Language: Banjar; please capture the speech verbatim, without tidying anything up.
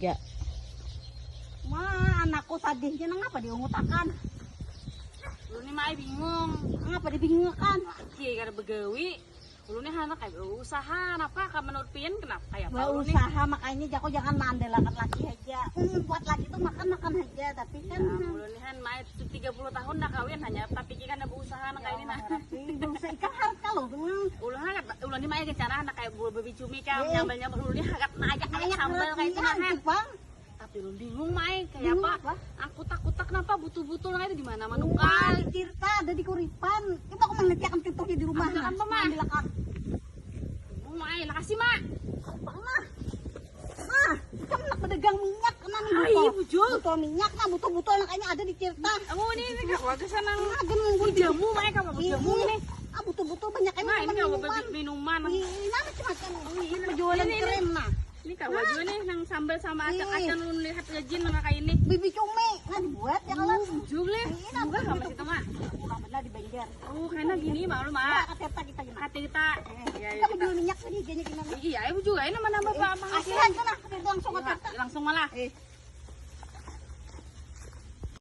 Ya. Wah, anakku sadihnya nang apa diungutakan? Ulun ni mai bingung. Nang apa dibingungakan? Laki kada begawi. Ulun ni handak kayak berusaha, napa ka menurut pian kenapa kayak apa ulun ni? Berusaha, makanya jako jangan mengandalkan laki aja. Hmm, buat laki tuh makan makan aja, tapi kan Nah, ulun ni han mai tiga puluh tahun dah kawin hanya tapi kada berusaha nang kayak ini nah. Tapi berusaha ikan harus kalau tuh. Ulun hangat ulun ni mai rencana handak kayak buah babi cumi kah Eh. nyambal nyambal ulun ni hangat aja kayak Banyak sambal berarti kayak itu nah hantu, han. Bang. Tapi ulun bingung mai kayak Bingung apa? Apa? Angkutak-kutak napa butul-butul nang itu di mana Wah, manukar? Cerita ada di kuripan. Coba aku mengerti akan TikTok di rumah. Ambil Nah. apa, Mak? Ambil akan. Bingung mai, makasih mak. Pernah. Ah, kamu nak pedagang minyak kena nih Ai, botol. Bujul. Botol minyak nah, botol-botol nah kayaknya ada di Tirta. Oh ini ini kak waga sana. Ada nunggu di Jamu mai kak mau jamu nih. Ah, botol-botol banyak aja Nah ini minuman. kak mau minuman. Ih, ini apa cemacam? Ini penjualan Ini, keren nah. Ini kak waga nih nang sambal sama acak-acak ulun lihat rajin nang kayak ini. Bibi cumi nah dibuat ya kalau. Bujul nih. Ini Bukan apa sama gitu? Situ mak. Kurang benar di Banjar. Oh kena gini malu Nah, mak. Kak Tirta kita gimana? Kata kita. Ya, ya, Kita mau jual minyak lagi kayaknya gimana? Iya, ibu juga ini mana bapak apa Kasihan kan aku itu langsung ke Tirta. Langsung malah. Eh,